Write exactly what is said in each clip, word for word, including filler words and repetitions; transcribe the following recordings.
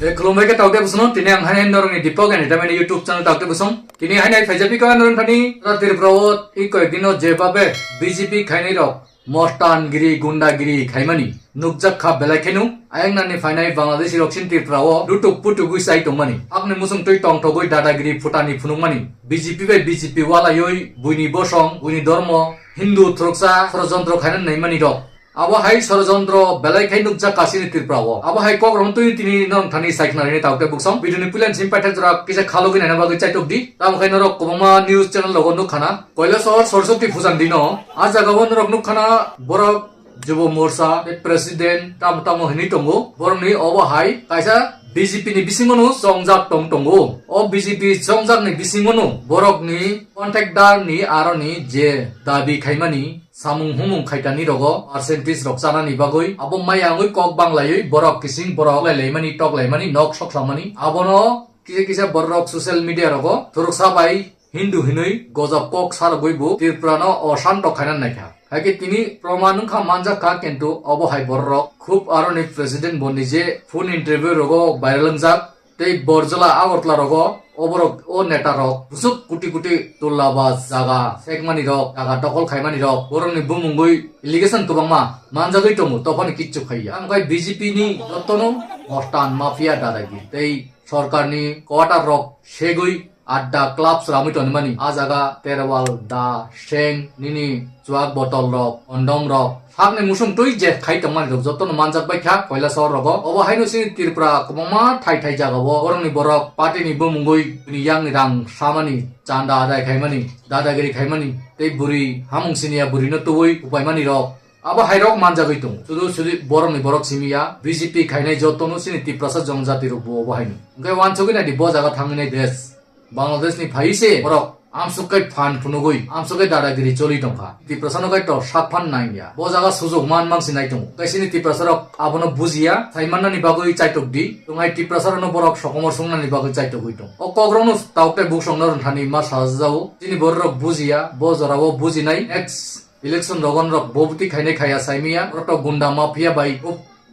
E, khulumbai khe taote bwswno, tini ang haino norokni Deepak Entertainment YouTube channel taote bwswng. Tini haino phaijapi ko norok thani, ra Tripura o i koyek dino jebhabe B J P khainai rok, Mostan giri, gunda giri khaimani nukjak kha belai kheno. Ayang nani phainai Bangladeshi rok sin Tripura o lutuk putuk wi sai tongmani. Hakni musung twi tongthogwi dadagiri phutani phunukmani. B J P bai B J P walaiwi buini bosong, buini dormo, Hindu thuruksa sorojontro khaina naimani rok. Abo hai sorojontro belai khai nukjak kha sini Tripura o. Abo hai kok rong twi tini norok thani sai khna rini taote bwswng. Video ni puilan sim paithak jora kisa khalogwi naina bagwi chaitok di. Tamo khai norok kwbangma news channel rogo nuk khana. Koilasor Saraswati pujan dino. A jaga o norok nuk khana borok Jubo Morcha, tei President, tamo tamo hinwi tongo. Borokni obo hai kaisa B J P ni bisingono chongjak tong tongo. O B J P chongjak ni bisingono borokni contractor ni aroni je dabi khaimani samung humung khaitani rogo percentage rok chanani bagwi abo maya wngwi kok banglaiwi borok kising borok lailaimani toklaimani nok soksamani abono kisa kisa borok social media rogo thuruksa bai Hindu hinwi gojok kok sarogwi bo Tripura no oshanto khaina naikha. Haikhe tini proman wngkha manjak kha, kintu obo hai bororok khub aroni president bo nije full interview rogo viral wngjak. Tei Borjola Agartala rogo oborok o neta rok busuk kuti kuti tulla ba jaga sekmani rok, jaga dokol khaimani rok, borokni bumungwi allegation kwbangma manjagwi tongo, tophani kichu khaiya. Amkhai B J P ni jotono Mostan mafia dadagiri tei sorkarni quarter rok segwi adda club sramwi tonimani. A jaga terwal, da, seng, nini chuak botol rok, condom rok, sakni musung twi je khai tongmani rok jotono manjak bai kha Koilasor rogo. Obo haino sini Tripura kwbangma thai thai jaga o borokni borok party ni bumungwi bini yakni rang samani chanda adai khaimani, dadagiri khaimani tei bwrwi hamung siniya bwrwino tubui upaimani rok. Abo hairok manjagwi tongo. Sudu sudu borokni borok simi ya, B J P khainai jotono chini Tiprasa jongjati rok bo obo haino. Hwnkhe wansugwi naidi bo jaga thangwi nai desh. Bangladesh ni phai se borok amsuk kai phan phunugwi, amsuk kai dadagiri choli tongkha. Tiprasa no kai to sak phan nai ya. Bo jaga sujok man mang si nai tongo. Kaisini Tiprasa rok abono bujiya, sai mannani bagwi chaitok di. Tongai Tiprasa rok no borok sokomor sungnani bagwi chaitogwi tong. O kok rok no tauk tai buksong no rwngthani ma sajajao. Chini borok rok bujiya, bo jora o bujinai. Next election rogo norok bobti khainai khaiya saimiya, norok to gunda mafia bai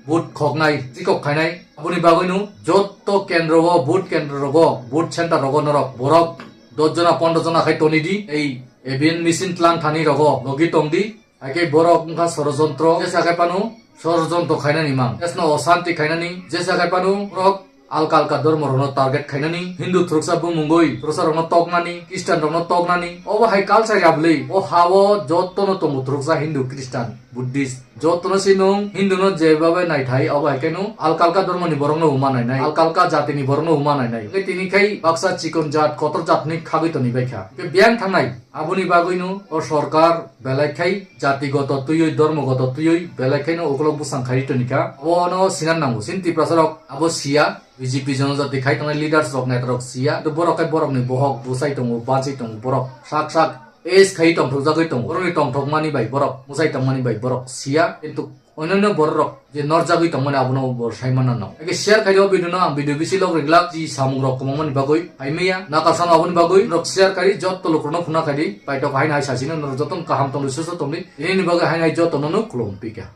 vote khoknai, chikok khainai. Aboni bagwino joto kendro o, vote kendro rogo, vote center rogo norok borok dos jona, pondro jona khai toni di. Ei A V M machine tlang thani rogo logi tong di. Haikhe borok wngkha sorojontro, jesa khai phano sorojontro khainani mang. Desno osanti khainani, jesa khai phano borok alka alka dormo rokno target khainani, Hindu thuruksa bumungwi thuruksa rokno toknani, Christian rokno toknani, obo hai culture ya bwlwi. O ha-o jotono tongo thuruksa Hindu, Christian, Buddhist. Jotono si nwng Hindu no jebabe naithai, obo hai khe nwng alka alka dormo ni borok no huma nainai, alka alka jati ni borok no huma nainai. Hwnkhe tini khai baksa chikon jat, kotor jat hwnwi khagwi toni bai kha. Hwnkhe biyang thangnai, aboni bagwi no o sorkar belai khai jati goto twiwi, dormo goto twiwi belai khai no ukolok bwsang khai toni kha. Obo no sinan nango, sin Tiprasa rok abo siya. B J P jonojati khai tongnai leaders rok, neta rok siya, to borok khe borok ni bohok bwsai tongo, bansai tongo, borok sak sak age khai tongthok jagwi tongo, borok ni tongthok mani bai borok, bwsai tong mani bai borok siya, kintu onyono borok rok je norjagwi tong mani abono bo sai manna nango. Age share khai o video no, ang video bisi log ringlak ji samung rok kwbang mani bagwi hai maya nakar sano aboni bagwi rok share khai joto lukurok no phuna khai di, paitok hai nai sasino norok joto kaham tongdi, susto tongdi, ini ni bagwi hai nai joto no no khulum pika.